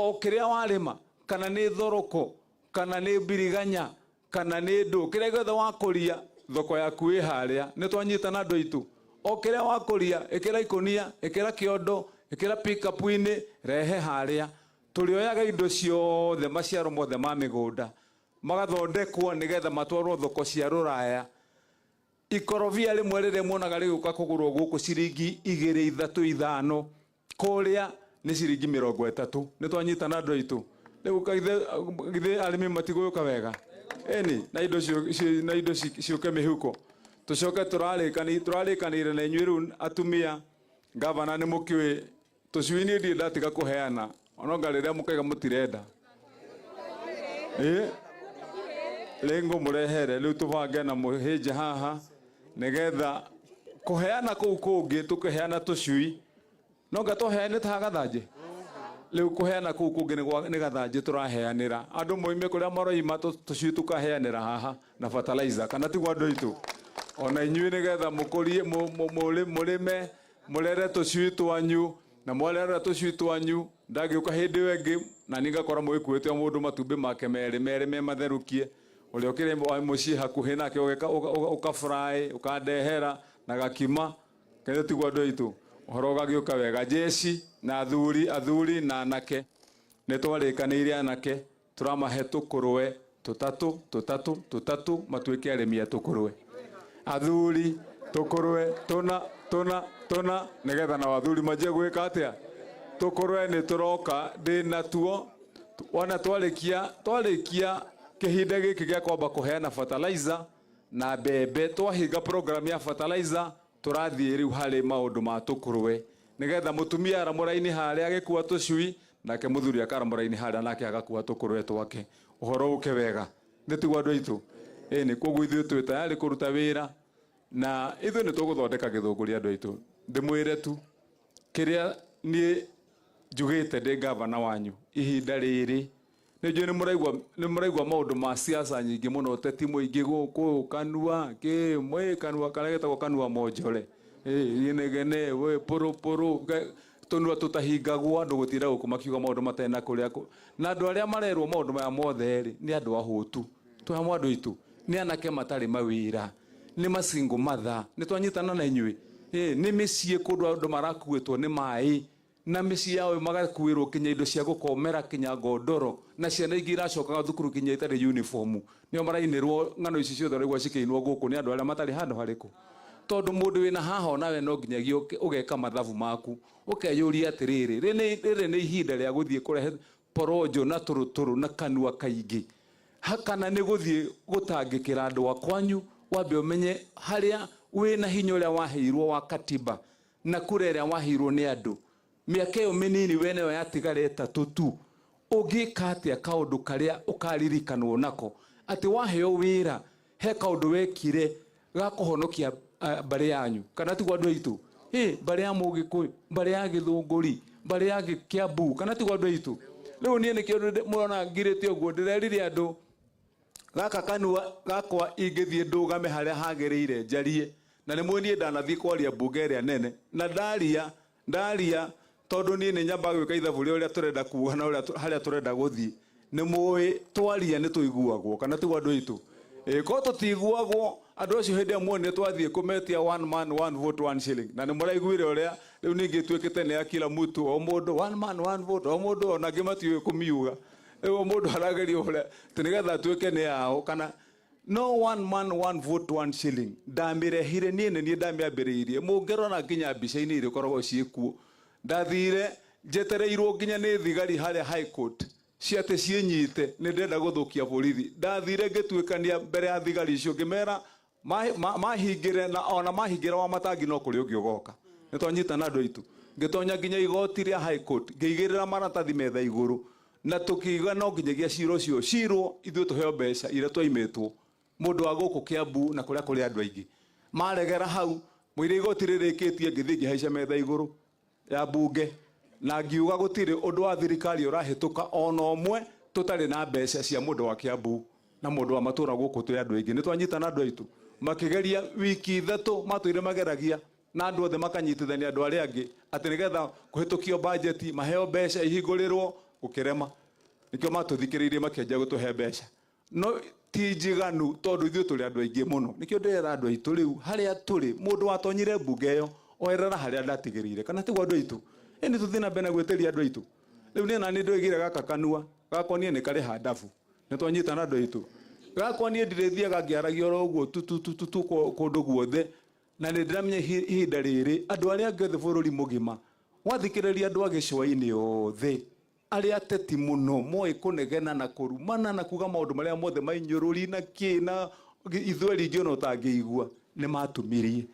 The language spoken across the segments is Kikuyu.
O kĩrĩa warĩma, kana nĩ thoroko, kana nĩ mbiriganya, kana nĩ ndũ, kĩrĩa gĩothe wakũria, thoko yaku ĩ harĩa. Nĩ twanyitana andũ aitũ? O kĩrĩa wakũria, ĩkĩra ikũnia, ĩkĩra kĩondo, ĩkĩra pickup-inĩ, rehe harĩa. Tũrĩoyaga indo ciothe, maciaro mothe ma mĩgũnda, magathondekwo nĩgetha matwarwo thoko cia rũraya. Ikorobia rĩmwe rĩrĩa muonaga rĩgĩũka kũgũrwo gũkũ ciringi 2, 3, 5, kũrĩa nĩ ciringi 30. Nĩ twanyitana andũ aitũ? Rĩu githĩ arĩmi matigũgĩũka wega? Ĩni, na indo na indo ciũke mĩhuko. Tũcoke tũrarĩkanĩire na inyuĩ rĩu atumia, gavana nĩ mũkĩũĩ tũcui niĩ ndirĩ ndatiga kũheana, ononga rĩrĩa mũkaiga mũtirenda. Ĩ rĩu ngũmũrehere rĩu tũbange na mũhĩnje haha nĩgetha kũheana kũu kũngĩ tũkĩheana tũcui no nga tũheanĩte ha gathanjĩ. Rĩu kũheana kũu kũngĩ nĩ gathanjĩ tũraheanĩra andũ moime kũrĩa maroima, tũcui tũkaheanĩra haha na fertilizer, kana tiguo andũ aitũ? Ona inyuĩ nĩgetha mũkũrie, mũrĩme, mũrere tũcui twanyu, na mwarera tũcui twanyu ndangĩũka hĩndĩ ĩyo ĩngĩ na niĩ ngakora mũgĩkuĩte o mũndũ matumbĩ make merĩ merĩ me matherũkie, ũrĩa ũkĩrĩ wa mũciĩ hakuhĩ nake ũka fry ũkandehera na gakima kene, tiguo andũ aitũ? Ũhoro ũgagĩũka wega. Jeci na athuri, athuri na anake, nĩ twarĩkanĩire anake tũramahe tũkũrwe tũtatũ tũtatũ tũtatũ, matuĩke arĩmi a tũkũrwe. Athuri tũkũrwe tũna tũna tũna, nĩgetha nao athuri manjie gwĩka atĩa? Tũkũrwe nĩ tũroka ndĩ natuo. Wona twarĩkia kĩhinda gĩkĩ gĩa kwamba kũheana fertilizer na mbembe, twahinga program ya fertilizer, tũrathiĩ rĩu harĩ maũndũ ma tũkũrwe, nĩgetha mũtumia ara mũraini harĩa agĩkua tũcui, nake mũthuri akara mũraini harĩa nake agakua tũkũrwe twake, ũhoro ũke wega. Nĩ tiguo andũ aitũ? Ĩni, koguo ithuĩ twĩ tayarĩ kũruta wĩra na ithuĩ nĩ tũgũthondeka Gĩthũngũri. Andũ aitũ, ndĩmwĩre tu kĩrĩa niĩ njugĩte ndĩ gavana wanyu ihinda rĩrĩ. Nĩ njũĩ nĩ mũraigua maũndũ ma siasa nyingĩ mũno, ũteti mũingĩ gũkũ, kanua kĩ mwĩ kanua karĩa getagwo kanua monjore, inegene we pũrũpũrũ, tũnua tũtahingagwo, andũ gũtinda gũkũ makiuga maũndũ matarĩ na kũrĩa na andũ arĩa marerwo maũndũ maya mothe rĩ, nĩ andũ ahũtu. Twĩ hamwe andũ aitũ? Nĩ anake matarĩ mawĩra, nĩ masingle mother. Nĩ twanyitana na inyuĩ? Nĩ mĩciĩ kũndũ andũ marakuĩtwo nĩ maĩ na mĩciĩ yao, magakuĩrwo kinya indo cia gũkomera, kinya ngondoro, na ciana ingĩ iracokaga thukuru kinya itarĩ uniform. Nĩo marainĩrwo ng'ano ici ciothe ũraigua cikĩinwo gũkũ nĩ andũ arĩa matarĩ handũ harĩkũ, tondũ mũndũ wĩna haha onawe no nginyagia ũgeka mathabu maku, ũkeyũria atĩrĩrĩ, rĩrĩ nĩ ihinda rĩa gũthiĩ kũrehe porojo na tũrũtũrũ na kanua kaingĩ, kana nĩ gũthiĩ gũtangĩkĩra andũ a kwanyu? Wambe ũmenye harĩa wĩna hinya ũrĩa waheirwo wa katiba na kura ĩrĩa waheirwo nĩ andũ. Mĩaka ĩyo mĩnini wenayo yatigara 3 tu, ũngĩka atĩa kaũndũ karĩa ũkaririkanwo nako atĩ waheo wĩra he kaũndũ wekire ga kũhonokia mbarĩ yanyu, kana tiguo andũ aitũ? Ĩ mbarĩ ya Mũgĩkũyũ, mbarĩ ya Gĩthũngũri, mbarĩ ya Kĩambu, kana tiguo andũ aitũ? Rĩu niĩ nĩkĩo mũrona ngirĩte ũguo. Ndĩrerire andũ gaka kanua gakwa ingĩthiĩ ndũgame harĩa hagĩrĩire njarie, na nĩ mwĩ niĩ ndanathiĩ kwaria mbunge ĩrĩa nene, na ndaria ndaria, tondũ niĩ nĩ nyambaga gwĩka ithabu rĩa ũrĩa tũrenda kuga na ũrĩa harĩa tũrenda gũthiĩ. Nĩ mũĩ twaria nĩ tũiguagwo, kana tiguo andũ aitũ? Ĩ korwo tũtiguagwo, andũ acio hĩndĩ ĩyo muonire twathiĩ kũmetia one man one vote one shilling, na nĩ mũraiguire ũrĩa rĩu ningĩ ituĩkĩte nĩ ya kila mtu, o mũndũ one man one vote, o mũndũ, ona angĩ matiũĩ kũmiuga. Rĩu o mũndũ arageria ũrĩa atĩ nĩgetha atuĩke nĩ yao, kana no one man one vote one shilling ndamĩrehire niĩ, nĩ niĩ ndamĩambĩrĩirie. Mũngĩrora nginya mbica-inĩ iria ikoragwo ciĩkuo, ndathire njetereirwo nginya nĩ thigari harĩa High Court ciatĩ ciĩnyite nĩ ndĩrenda gũthũkia borithi. Ndathire ngĩtuĩkania mbere ya thigari icio, ngĩmera mahingĩre, na ona mahingĩra wa matangi no kũrĩ ũngĩ ũgoka. Nĩ twanyitana andũ aitũ? Ngĩtonya nginya igoti rĩa High Court, ngĩigĩrĩra maratathi metha igũrũ, na tũkiuga no nginyagia cira ũcio cirwo, ithuĩ tũheo mbeca iria twaimĩtwo, mũndũ wa gũkũ Kiambu na kũrĩa kũrĩ andũ aingĩ maregera hau. Mũire igoti rĩrĩkĩtie, ngĩthiĩ ngĩhaica metha igũrũ ya mbunge na ngiuga gũtirĩ ũndũ wa thirikari ũrahĩtũka ona ũmwe tũtarĩ na mbeca cia mũndũ wa Kiambu na mũndũ wa matũra gũkũ twĩ andũ aingĩ. Nĩ twanyitana andũ aitũ? Makĩgeria wiki 3, matũire mageragia na andũ othe makanyitithania andũ arĩa angĩ atĩ nĩgetha kũhĩtũkio bajeti, maheo mbeca, ihingũrĩrwo. Gũkĩrema nĩkĩo matũthikĩrĩirie makĩanjia gũtũhe mbeca, no ti njiganu tondũ ithuĩ tũrĩ andũ aingĩ mũno. Nĩkĩo ndĩrera andũ aitũ rĩu harĩa tũrĩ, mũndũ watonyire mbunge ĩyo oerera harĩa ndatigĩrĩire, kana tiguo andũ aitũ? Ĩndĩ tũthiĩ na mbere na gwĩtĩria andũ aitũ. Rĩu niĩ nani ndoigire gaka kanua gakwa niĩ nĩ karĩ handabu, nĩ twanyitana andũ aitũ. Gakwa niĩ ndirĩthiaga ngĩaragia oro ũguo tu tu tu tu tu kũndũ guothe, na nĩ ndĩramenya ihinda rĩrĩ andũ arĩa angĩ othe bũrũri mũgima wathikĩrĩria andũ a gĩcũa-inĩ othe arĩa ateti mũno moĩ kũnegena na kũrumana na kuga maũndũ marĩa mothe mainyũrũri na kĩ na ithueri ingĩ ona ũtangĩigua, nĩ matumirie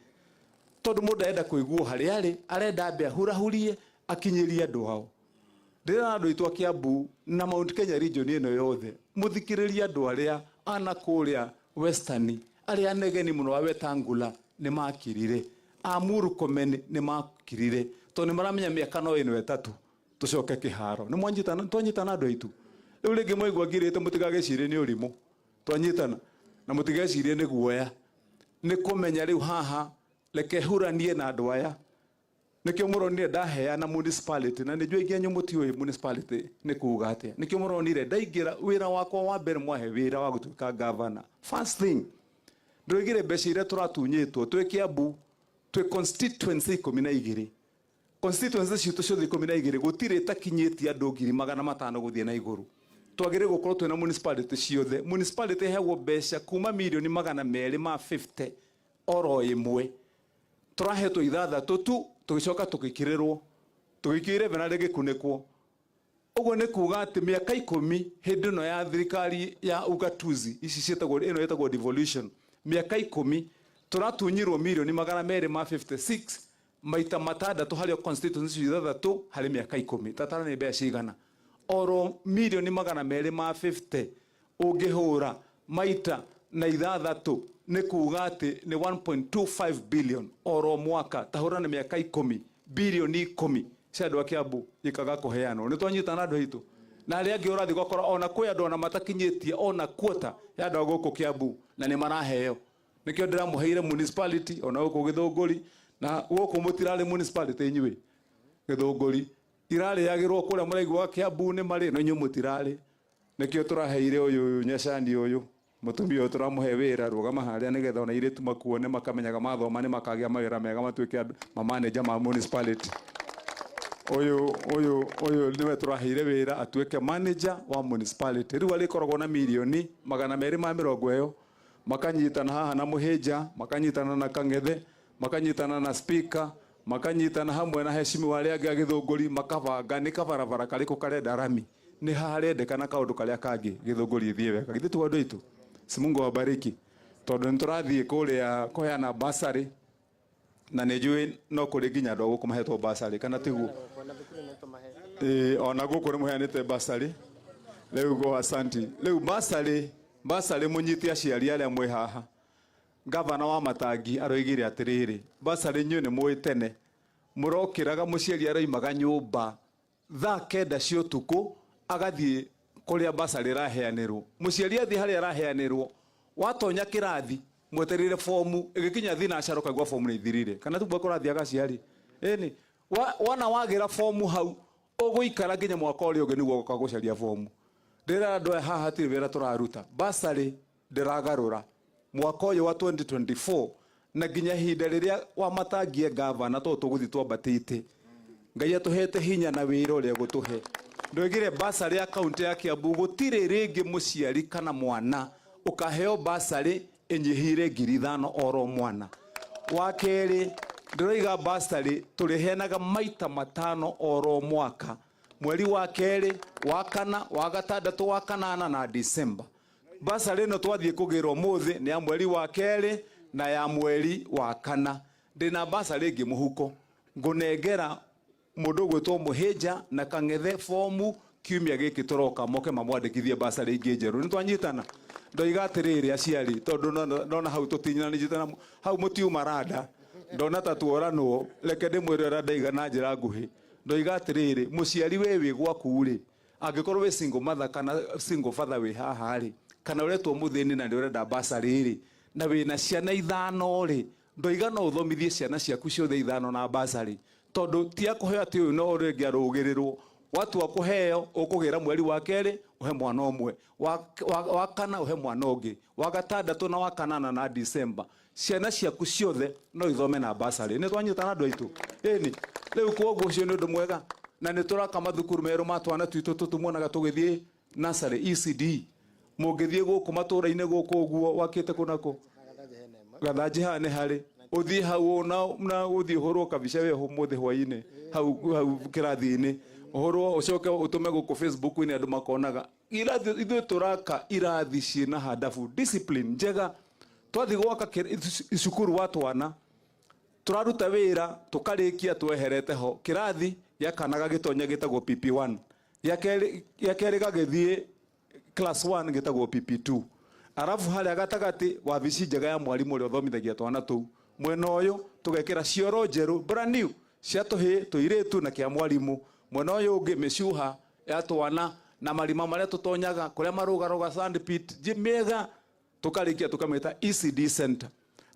tondũ mũndũ arenda kũiguo harĩa arĩ, arenda ambe ahurahurie akinyĩrie andũ ao. Ndĩrera andũ aitũ a Kiambu na Mount Kenya region ĩno yothe, mũthikĩrĩrie andũ arĩa ana kũrĩa Western, arĩa anegeni mũno wa Wetangula nĩ makirire, a Murkomen nĩ makirire, tondũ nĩ maramenya mĩaka no ĩno ĩtatũ tũcoke kĩharo. Nĩ mwanyitana, twanyitana andũ aitũ. Rĩu rĩngĩ mwaigua ngirĩte mũtigagĩcirie nĩ ũrimũ, twanyitana na mũtigecirie nĩ guoya, nĩ kũmenya rĩu haha reke huranie na andũ aya. Nĩkĩo mũronire ndaheana municipality, na nĩnjũĩ aingĩ anyu mũtiũĩ municipality nĩ kuga atĩa. Nĩkĩo mũronire ndaingĩra wĩra wakwa wa mbere, mwahe wĩra wa gũtuĩka governor, first thing ndĩroigire mbeca iria tũratunyĩtwo twĩ Kiambu, twĩ constituency 12, constituency citũ ciothe 12 gũtirĩ ĩtakinyĩtie andũ 500,000 gũthiĩ na igũrũ. Twagĩrĩire gũkorwo twĩna municipality ciothe, municipality ĩheagwo mbeca kuma mirioni 250 oro ĩmwe, tũrahetwo ithathatũ tu, tũgĩcoka tũgĩkĩrĩrwo tũgĩikĩire 11 na rĩgĩkunĩkwo. Ũguo nĩ kuga atĩ mĩaka 10 hĩndĩ ĩno ya thirikari ya ugatuzi ici ciĩtagwo, ĩno ĩtagwo devolution, mĩaka 10 tũratunyirwo mirioni 256 maita matandatũ harĩ constituency ithathatũ harĩ mĩaka 10. Tatara nĩ mbeca cigana? Oro mirioni 250 ũngĩhũra maita na ithathatũ nĩ kuga atĩ nĩ 1.25 billion oro mwaka. Tahũra nĩ mĩaka 10, birioni 10 cia andũ a Kiambu ikaga kũheanwo. Nĩ twanyitana andũ aitũ? Na arĩa angĩ ũrathiĩ ũgakora ona kwĩ andũ ona matakinyĩtie ona quarter ya andũ a gũkũ Kiambu na nĩ maraheo. Nĩkĩo ndĩramũheire municipality ona gũkũ Gĩthũngũri, na gũkũ mũtirarĩ municipality inyuĩ. Gĩthũngũri irarĩagĩrwo kũrĩa mũraigua Kiambu nĩ marĩ, no inyuĩ mũtirarĩ. Nĩkĩo tũraheire ũyũ Nyacani, ũyũ mũtumia ũyũ tũramũhe wĩra, rũgama harĩa nĩgetha ona airĩtu makuone, makamenyaga mathoma nĩ makagĩa mawĩra mega, matuĩke andũ mamanager ma municipality. Ũyũ nĩwe tũraheire wĩra atuĩke manager wa municipality. Rĩu arĩkoragwo na mirioni 200 ma mĩrongo ĩyo, makanyitana haha na Mũhĩnja, makanyitana na Kang'ethe, makanyitana na speaker, makanyitana hamwe na heshimiwa arĩa angĩ a Gĩthũngũri, makabanga nĩ kabarabara karĩkũ karenda rami, nĩ harendekana kaũndũ karĩa kangĩ Gĩthũngũri ĩthiĩ wega. Githĩ ti andũ aitũ? Si Mungu awabariki. Tondũ nĩ tũrathiĩ kũrĩa kũheana bursary, na nĩ njũĩ no kũrĩ nginya andũ a gũkũ mahetwo bursary, kana tiguo? Ĩĩ, ona gũkũ nĩ mũheanĩte bursary. Rĩu go asanti. Rĩu bursary mũnyite aciari arĩa mwĩ haha. Gavana wa Matangi aroigire atĩrĩrĩ, bursary inyuĩ nĩ mũĩ tene mũrokĩraga, mũciari aroimaga nyũmba thaa 9 cia ũtukũ agathiĩ kũrĩa bursary ĩraheanĩrwo. Mũciari athiĩ harĩa ĩraheanĩrwo, watonya kĩrathi mwetereire fomu ĩgĩkinya thinacara ũkaigua fomu nĩ ithirire, kana tiguo kũrathiaga aciari? Ĩni wona wagĩra fomu hau ũgũikara nginya mwaka ũrĩa ũngĩ nĩguo ũgoka gũcaria fomu. Ndĩrera andũ aya haha hatirĩ wĩra tũraruta. Bursary ndĩragarũra mwaka ũyũ wa 2024 na nginya ihinda rĩrĩa wamatangie gavana, tondũ tũgũthiĩ twambatĩte, Ngai atũhete hinya na wĩra ũrĩa gũtũhe. Ndoigire bursary ya kaunti ya Kiambu gũtirĩ rĩngĩ mũciari kana mwana ũkaheo bursary ĩnyihĩire 5,000 oro mwana. Wa kerĩ, ndĩroiga bursary tũrĩheanaga maita matano oro mwaka, mweri wa kerĩ, wa kana, wa gatandatũ, wa kanana na December. Bursary ĩno twathiĩ kũgĩra ũmũthĩ nĩ ya mweri wa kerĩ na ya mweri wa kana. Ndĩna bursary ĩngĩ mũhuko, ngũnengera mũndũ ũgwĩtwo Mũhĩnja na Kang'ethe fomu kiumia gĩkĩ tũroka, moke mamwandĩkithie bursary ingĩ njerũ. Nĩ twanyitana? Ndoiga atĩrĩrĩ aciari, tondũ ndona hau tũtinyitanĩte na hau mũtiuma randa, ndona ta tuoranwo, reke ndĩmwĩre ũrĩa ndaiga na njĩra nguhĩ. Ndoiga atĩrĩrĩ, mũciari we wĩ gwaku rĩ, angĩkorwo wĩ single mother kana single father wĩ haha rĩ, kana ũretwo mũthĩni na nĩ ũrenda bursary rĩ, na wĩna ciana ithano rĩ, ndoiga no ũthomithie ciana ciaku ciothe ithano na bursary, tondũ ti akũheo atĩ ũyũ no ũrĩa ũngĩ arũgĩrĩrwo. Watua kũheo ũkũgĩra mweri wa kerĩ ũhe mwana ũmwe, wa kana ũhe mwana ũngĩ, wa gatandatũ na wa kanana na December. Ciana ciaku ciothe no ithome na basarĩ. Nĩ twanyitana andũ aitũ? Ĩni. Rĩu koguo ũcio nĩ ũndũ mwega, na nĩ tũraka mathukuru merũ ma twana twitũ tũtumuonaga tũgĩthiĩ nursery ECD. Mũngĩthiĩ gũkũ matũra-inĩ gũkũ ũguo wakĩte kũ nakũ Gathanjĩ haha nĩ harĩ ũthiĩ hau na ũthiĩ ũhũrwo kabica we ũmũthĩ hwainĩ hau hau kĩrathi-inĩ, ũhũrwo ũcoke ũtũme gũkũ Facebook-inĩ andũ makonaga. Irathi ithuĩ tũraka irathi ciĩna handabu, discipline njega. Twathiĩ gwaka cukuru wa twana tũraruta wĩra tũkarĩkia tweherete ho kĩrathi gĩa kana gagĩtonya gĩtagwo PP1, gĩa kerĩ gagĩthiĩ class 1 gĩtagwo PP2, arabu harĩa gatagatĩ wabici njega ya mwarimũ ũrĩa ũthomithagia twana tũu. Mwena ũyũ tũgekĩra cioro njerũ, brand new, cia tũhĩĩ tũirĩtu na kĩa mwarimũ. Mwena ũyũ ũngĩ mĩcuha ya twana na marima marĩa tũtonyaga kũrĩa marũgarũga, sand pit mĩega, tũkarĩkia tũkamĩta ECD center.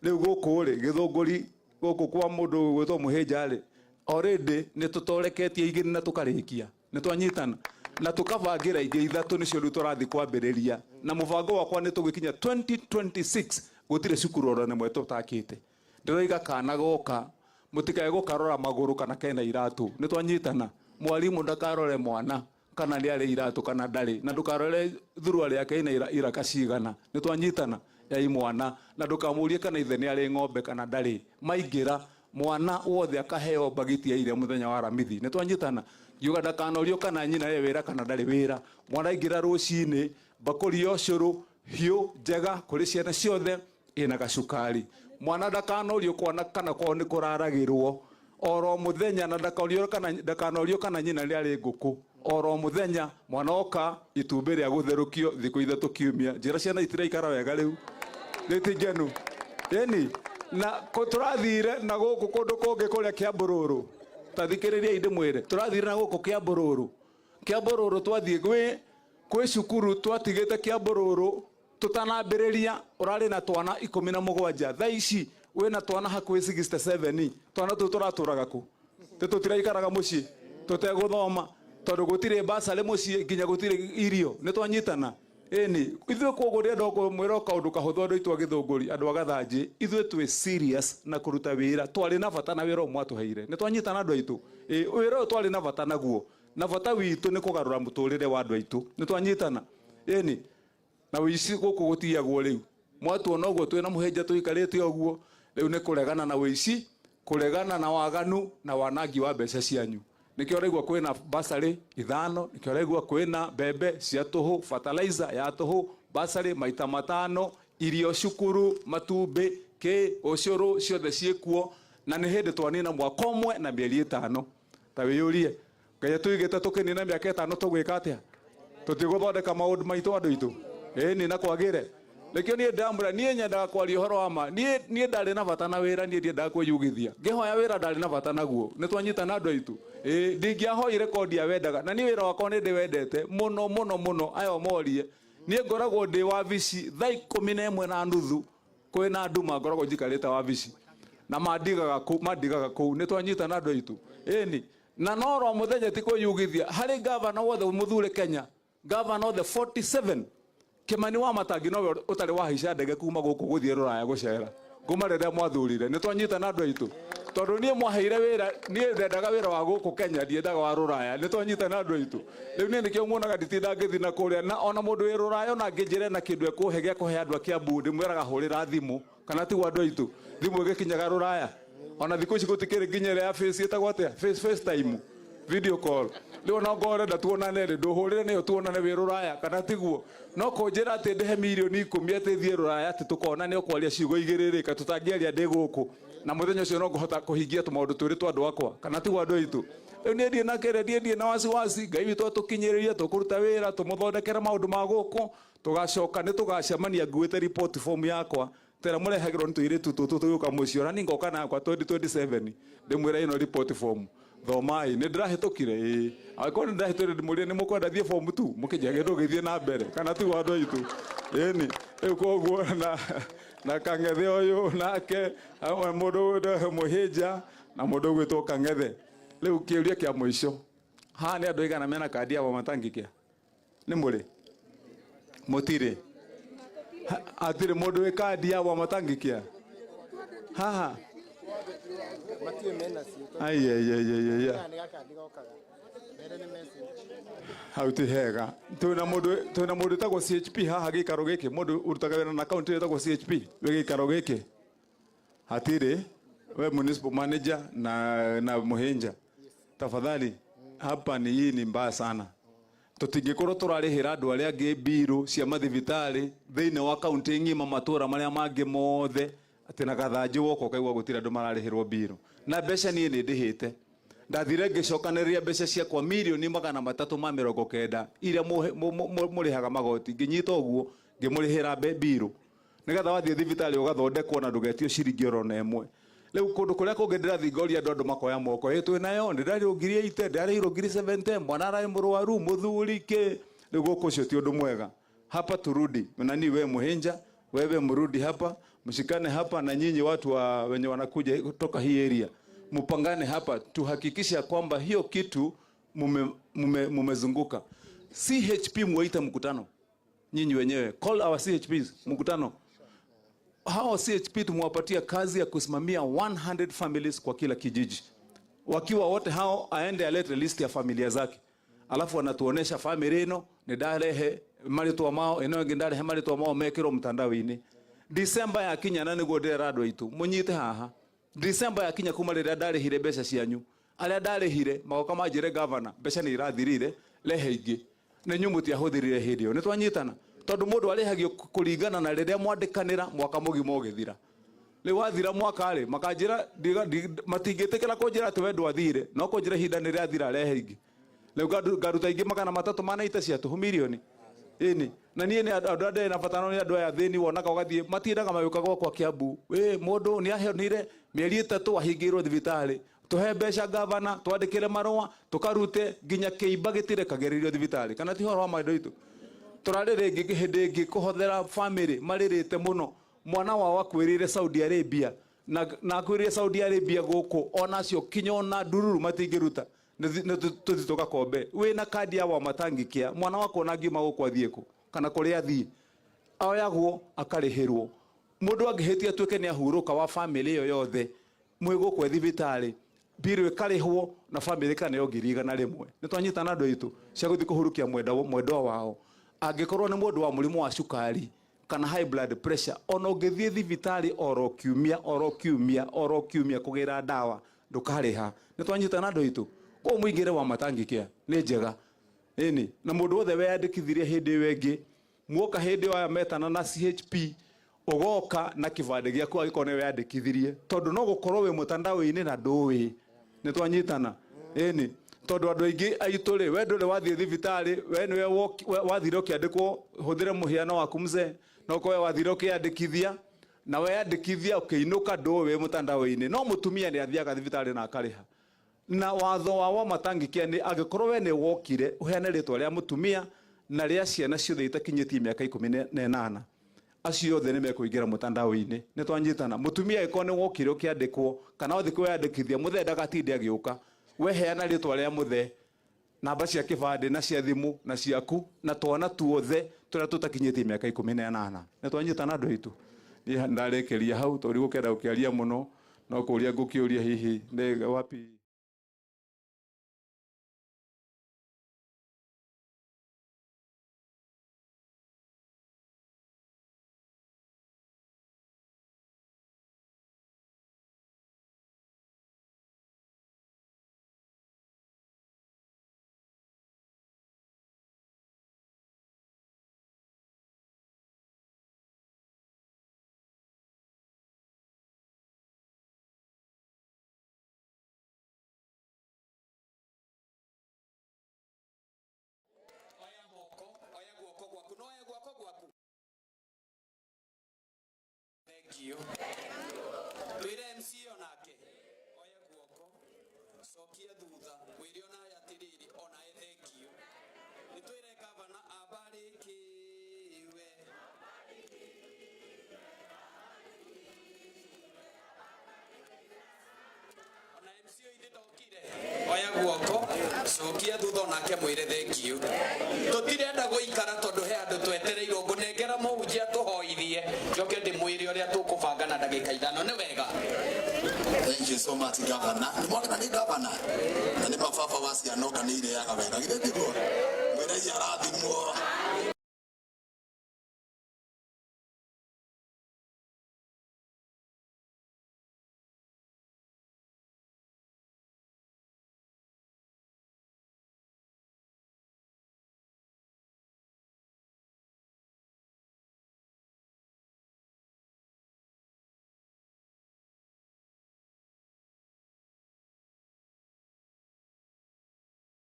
Rĩu gũkũ rĩ Gĩthũngũri gũkũ kwa mũndũ gwĩtwo Mũhĩnja rĩ, already nĩ tũtoreketie igĩrĩ na tũkarĩkia. Nĩ twanyitana na tũkabangĩra ingĩ ithatũ, nĩcio rĩu tũrathiĩ kwambĩrĩria. Na mũbango wakwa nĩ tũgĩkinya 2026 gũtirĩ cukuru oro ĩmwe tũtakĩte. Ndĩroiga kana goka mũtikae gũkarora magũrũ kana kena iratũ. Nĩ twanyitana? Mwarimũ ndakarore mwana kana nĩ arĩ iratũ kana ndarĩ, na ndũkarore thuruarĩ yake ina iraka cigana. Nĩ twanyitana? Ya imwana, na ndũkamũrie kana ithe nĩ arĩ ng'ombe kana ndarĩ. Maingĩra mwana wothe akaheo mbagiti ya irio mũthenya wa Aramithi. Nĩ twanyitana? Ngiuga ndakanorio kana nyina e wĩra kana ndarĩ wĩra. Mwana aingĩra rũcinĩ, mbakũri ya ũcũrũ hiũ njega kũrĩ ciana ciothe ĩna gacukari. Mwana ndakanorio kwana kana kwao nĩ kũraragĩrwo oro mũthenya, na ndakanorio kana nyina nĩ arĩ ngũkũ. Oro mũthenya mwana oka itumbĩ rĩa gũtherũkio thikũ ithatũ kiumia. Njĩra ciana itiraikara wega rĩu, rĩu ti ngenu. Ĩni na tũrathire na gũkũ kũndũ kũngĩ kũrĩa Kĩambũrũrũ, ta thikĩrĩriai ndĩmwĩre, tũrathire na gũkũ Kĩambũrũrũ. Kĩambũrũrũ twathiĩ gwĩ cukuru twatigĩte Kĩambũrũrũ tũtanambĩrĩria ũrarĩ na twana 17, thaa ici wĩna twana hakuhĩ 67. Twana tũu tũratũraga kũ? Tĩ tũtiraikaraga mũciĩ tũtegũthoma tondũ gũtirĩ basarĩ mũciĩ, nginya gũtirĩ irio. Nĩ twanyitana? Ĩni. Ithuĩ koguo ndĩrenda kũmwĩra kaũndũ kahũthũ, andũ aitũ a Gĩthũngũri, andũ a Gathanjĩ, ithuĩ twĩ serious na kũruta wĩra. Twarĩ na bata na wĩra ũyũ mwatũheire. Nĩ twanyitana andũ aitũ? Ĩ, wĩra ũyũ twarĩ na bata naguo, na bata witũ nĩ kũgarũra mũtũrĩre wa andũ aitũ. Nĩ twanyitana? Ĩni. Na ũici gũkũ gũtiyagwo. Rĩu mwatuona ũguo twĩna Mũhĩnja tũikarĩte ũguo, rĩu nĩ kũregana na ũici, kũregana na waganu na wanangi wa mbeca cianyu. Nĩkĩo ũraigua kwĩna basarĩ ithano, nĩkĩo ũraigua kwĩna mbembe cia tũhũ, fertilizer ya tũhũ, basarĩ maita matano, irio cukuru, matumbĩ, kĩ ũcũrũ, ciothe ciĩkuo. Na nĩ hĩndĩ twanina mwaka ũmwe na mĩeri 5. Ta wĩyũrie, Ngai atũigĩte tũkĩnina mĩaka 5 tũgwĩka atĩa? Tũtigũthondeka maũndũ maitũ andũ aitũ? Ĩni, na kwagĩre. Nĩkĩo niĩ ndamwĩra, niĩ nyendaga kwaria ũhoro wa ma. Niĩ ndarĩ na bata na wĩra, niĩ ndiendaga kwĩyugithia. Ngĩhoya wĩra ndarĩ na bata naguo. Nĩ twanyitana andũ aitũ? Ĩĩ, ndingĩahoire kondi ya wendaga. Na niĩ wĩra wakwa nĩ ndĩwendete mũno mũno mũno. Aya morie, niĩ ngoragwo ndĩ wabici thaa 11:30, kwĩna nduma, ngoragwo njikarĩte wabici na mandigaga kũu, mandigaga kũu. Nĩ twanyitana andũ aitũ? Ĩni. Na no ro mũthenya ti kwĩyugithia harĩ gavana wothe mũthure Kenya, gavana othe 47, Kimani wa Matangi nowe ũtarĩ wahaica ndege kuma gũkũ gũthiĩ rũraya gũcera kuma rĩrĩa mwathurire. Nĩ twanyitana andũ aitũ? Tondũ niĩ mwaheire wĩra, niĩ ndendaga wĩra wa gũkũ Kenya, ndiendaga wa rũraya. Nĩ twanyitana andũ aitũ? Rĩu niĩ nĩkĩo muonaga nditinda ngĩthiĩ na kũrĩa. Na ona mũndũ wĩ rũraya ona angĩnjĩra na kĩndũ ekũhe gĩa kũhe andũ a Kiambu, ndĩmwĩraga hũrĩra thimũ, kana tiguo andũ aitũ? Thimũ ĩgĩkinyaga rũraya. Ona thikũ ici gũtikĩrĩ nginya ĩrĩa ya face, ĩtagwo atĩa, face FaceTime, video call. Rĩu ona ongorwo ũrenda tuonane rĩ, ndũhũrĩre nĩyo tuonane wĩ rũraya, kana tiguo? No kũnjĩra atĩ ndĩhe mirioni 10 atĩ thiĩ rũraya atĩ tũkonane ũkwaria ciugo igĩrĩ rĩ, ka tũtangĩaria ndĩ gũkũ na mũthenya ũcio no ngũhota kũhingia tũmaũndũ twĩrĩ twa andũ akwa, kana tiguo andũ aitũ? Rĩu niĩ ndirĩ na kĩrĩa, niĩ ndirĩ na wasiwasi. Ngai witũ atũkinyĩrĩrie, tũkũruta wĩra tũmũthondekere maũndũ ma gũkũ, tũgacoka nĩ tũgacemania nguĩte report form yakwa tera mũrehagĩrwo nĩ tũirĩtu tũtũ tũgĩũka mũciĩ. Ona niĩ ngoka nakwa 2027 ndĩmwĩra ĩno report form thomai, nĩ ndĩrahĩtũkire. Ĩĩ, angĩkorwo nĩ ndĩrahĩtũkire, ndĩmũrie nĩ mũkwenda thiĩ form 2 mũkĩnjĩra ndũgĩthiĩ na mbere, kana tiguo andũ aitũ? Ĩni. Rĩu koguo na Kang'ethe ũyũ nake mũndũ Mũhĩnja na mũndũ ũgwĩtwo Kang'ethe. Rĩu kĩũria kĩa mũico. Haha nĩ andũ aigana mena kandi ya Wamatangikia? Nĩ mũrĩ? Mũtirĩ? Hatirĩ mũndũ wĩ kandi ya Wamatangikia? Haha? Ai ai ai ai ai. Hau ti hega. Twina mundu wĩtagwo CHP haha gĩikaro gĩkĩ, mũndũ ũrutaga wĩra na kaunti wĩtagwo CHP wĩ gĩikaro gĩkĩ. Hatirĩ. We municipal manager na Muhinja. Tafadhali hapa ni hii ni mbaya sana. Tutingĩkorwo tũrarĩhĩra andũ arĩa angĩ mbirũ cia mathibitarĩ thĩinĩ wa kaunti ng'ima matũra marĩa mangĩ mothe atĩ na Gathanjĩ woka ũkaigua gũtirĩ andũ mararĩhĩrwo mbirũ. Na mbeca niĩ nĩ ndĩhĩte. Ndathire ngĩcokanĩrĩria mbeca ciakwa 390,000,000 iria mũrĩhaga magoti, ngĩnyita ũguo ngĩmũrĩhĩra mbirũ nĩgetha wathiĩ thibitarĩ ũgathondekwo na ndũgetio ciringi oro na ĩmwe. Rĩu kũndũ kũrĩa kũngĩ ndĩrathiĩ ngoria andũ makoya moko, ĩ twĩ nayo ndĩrarĩhirwo 80,000, ndĩrarĩhirwo 70,000, mwana ararĩ mũrwaru, mũthuri kĩ. Rĩu gũkũ ũcio ti ũndũ mwega. Hapa turudi nani, we Muhinja, wewe mrudi hapa, mshikane hapa na nyinyi watu wa wenye wanakuja kutoka hii area, mupangane hapa tuhakikishe kwamba hiyo kitu mumezunguka. CHP muwaite mkutano nyinyi wenyewe, call our CHPs mkutano. Hao CHP tumewapatia kazi ya kusimamia 100 families kwa kila kijiji. Wakiwa wote hao aende alete list ya familia zake. Alafu anatuonesha family ino ni ndarehe marĩtwa mao, ino ĩngĩ ndarehe marĩtwa mao mekĩrwo mtandao-inĩ. December yakinya na nĩguo ndĩrera andũ aitũ mũnyite haha. December yakinya kuma rĩrĩa ndarĩhire mbeca cianyu, arĩa ndarĩhire magoka manjĩre governor mbeca nĩ irathirire, rehe ingĩ. Na inyuĩ mũtiahũthĩrire hĩndĩ ĩyo. Nĩ twanyitana? Tondũ mũndũ arĩhagio kũringana na rĩrĩa mwandĩkanĩra mwaka mũgima ũgĩthira. Rĩu wathira mwaka rĩ, makanjĩra matingĩtĩkĩra kũnjĩra atĩ we ndwathire, no kũnjĩra ihinda nĩ rĩathira, rehe ingĩ. Rĩu ngaruta ingĩ 390 cia tũhũ mirioni. Ĩni. Na niĩ nĩ andũ arĩa ndarĩ na bata nao nĩ andũ aya athĩni wonaga ũgathiĩ matindaga magĩũka gwakwa Kiambu. Wĩ mũndũ nĩ ahonire mĩeri 3 ahingĩirwo thibitarĩ. Tũhe mbeca gavana, twandĩkĩre marũa, tũkarute nginya kĩimba gĩtirekagĩrĩrio thibitarĩ. Kana ti ũhoro wa maũndũ maitũ? Tũrarĩ rĩngĩ hĩndĩ ĩngĩ kũhothera family marĩrĩte mũno. Mwana wao akuĩrĩire Saudi Arabia na akuĩrĩire Saudi Arabia gũkũ onacio kinya ona ndururu matingĩruta. Nĩ tũthiĩ tũgakombe. Wĩna kandi ya Wamatangikia, mwana wakwa ona angiuma gũkũ athiĩ kũ? Kana kũrĩa athiĩ? Oyagwo akarĩhĩrwo. Mũndũ angĩhĩtia atuĩke nĩ ahurũka wa family ĩyo yothe, mwĩ gũkũ thibitarĩ, mbirũ ĩkarĩhwo na family ĩkaneo 100,000. Nĩ twanyitana andũ aitũ cia gũthiĩ kũhurukia mwendwa wao. Angĩkorwo nĩ mũndũ wa mũrimũ wa cukari kana high blood pressure, ona ũngĩthiĩ thibitarĩ oro kiumia, oro kiumia, oro kiumia kũgĩra ndawa, ndũkarĩha. Nĩ twanyitana andũ aitũ. Koguo mũingĩre Wamatangikia nĩ njega. Ĩni, na mũndũ wothe weyandĩkithirie hĩndĩ ĩyo ĩngĩ, muoka hĩndĩ ĩyo aya metana na CHP, ũgoka na kĩbandĩ gĩaku angĩkorwo nĩ weyandĩkithirie, tondũ no gũkorwo wĩ mũtandao-inĩ na ndũĩ. Nĩ twanyitana? Ĩni, tondũ andũ aingĩ aitũ rĩ, we ndũrĩ wathiĩ thibitarĩ, we nĩwe wathire ũkĩandĩkwo, hũthĩre mũhiano waku mzee, no ũkorwo we wathire ũkĩandĩkithia, na weyandĩkithia ũkĩinũka ndũĩ wĩ mũtandao-inĩ. No mũtumia nĩ athiaga thibitarĩ na akarĩha. Na watho wa Wamatangikia nĩ angĩkorwo we nĩ wokire ũheane rĩtwa rĩa mũtumia na rĩa ciana ciothe itakinyĩtie mĩaka 18, acio othe nĩ mekũingĩra mũtandao-inĩ. Nĩ twanyitana? Mũtumia angĩkorwo nĩ wokire ũkĩandĩkwo kana wathiĩ kwĩyandĩkithia, mũthee ndagatinde agĩũka. We heana rĩtwa rĩa mũthee, namba cia kĩbandĩ na cia thimũ na ciaku na twana tuothe tũrĩa tũtakinyĩtie mĩaka 18. Nĩ twanyitana andũ aitũ? Niĩ ndarĩkĩria hau tondũ ndigũkĩenda gũkĩaria mũno, no kũũria ngũkĩũria hihi nĩ wapi. Thank you. Twire MC onake. Oya guoko. Cokia thutha. Wire onaye atiriri onaye thank you. Nĩ twĩre gavana abarikiwe. Ona MC ũyũ ithe ndokire. Oya guoko. Cokia thutha onake mwĩre thengiũ. Tũtirenda gũikara tondũ he andũ twetereirwo. Ngũnengera mũhunjia tũhoithie, njoke ndĩmwĩre ũrĩa tũkũbanga na ndagĩka 5. Nĩ wega. Thank you so much, Governor. Nĩ mwakena nĩ Governor. Na nĩ mababa wa ciana oka nĩ ireaga wega. Githĩ tiguo?